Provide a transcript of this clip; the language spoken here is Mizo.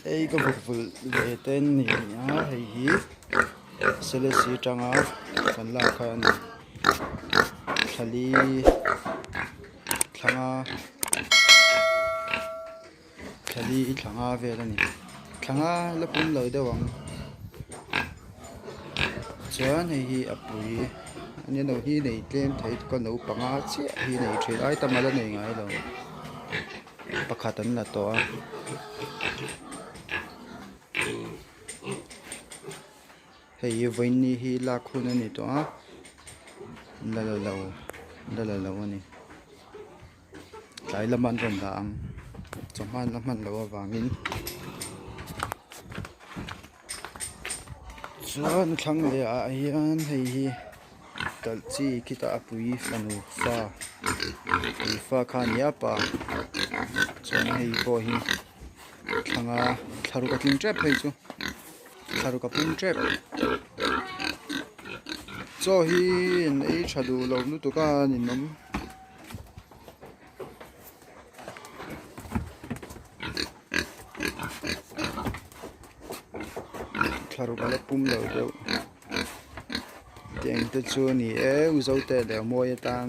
Hei ka vawk vulh ve te an ni a hei hi selesih atanga kan lak kha a ni thlali thlanga thlali thlanga vel a ni thlanga la pum lo deuh ang chuan hei hi a pui a ni lo hi nei tlem thei ka naupang a chiah hi nei thin ai tam a la nei ngai lo. Pakhat an la tawh a hei hi vawiin hi lak hun a ni tawh a la la lo la la lo a ni tlai lama an rawn dah ang chawhma an la hman loh avangin chuan a thlang leh ah hian hei hi. Talh chi khitah a pui fanu fa pui fa kha a ni a pa chuan hei pawh hi thlanga thla ruk a tling tep phei chu thla ruk a pum tep chaw hi an ei tha duh lo lutuk a ninawm. Thla ruk a la pum lo deuh. Tiang te chu a ni e u zote leh mawi atan.